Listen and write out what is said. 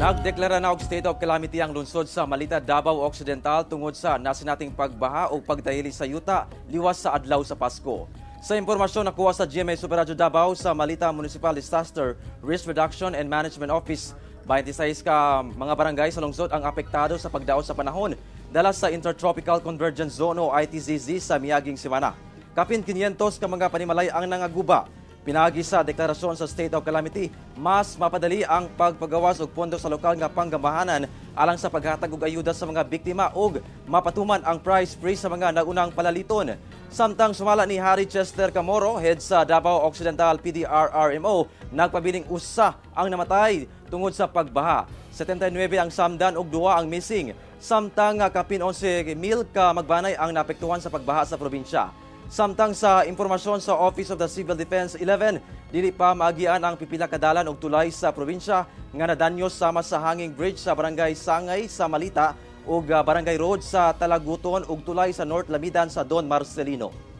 Nagdeklara na og state of calamity ang lungsod sa Malita, Davao Occidental tungod sa nasinating pagbaha o pagdahili sa yuta liwas sa adlaw sa Pasko. Sa impormasyon nakuha sa GMA Super Radyo Davao sa Malita Municipal Disaster Risk Reduction and Management Office, 26 ka mga barangay sa lungsod ang apektado sa pagdaot sa panahon dala sa Intertropical Convergence Zone o ITCZ sa miaging semana. Kapin 500 ka mga panimalay ang nangaguba. Pinaagi sa deklarasyon sa state of calamity, mas mapadali ang pagpagawas og pondo sa lokal nga panggambahanan alang sa paghatag og ayuda sa mga biktima ug mapatuman ang price freeze sa mga naunang palaliton. Samtang sumala ni Harry Chester Camoro, head sa Davao Occidental PDRRMO, nagpabiling 1 ang namatay tungod sa pagbaha. 79 ang samdan ug 2 ang missing. Samtang kapin 11 mil ka magbanay ang naapektuhan sa pagbaha sa probinsya. Samtang sa impormasyon sa Office of the Civil Defense 11, dili pa maagian ang pipila ka dalan og tulay sa probinsya nga nadanyo sama sa hanging bridge sa Barangay Sangay sa Malita ug Barangay Road sa Talaguton ug tulay sa North Lamidan sa Don Marcelino.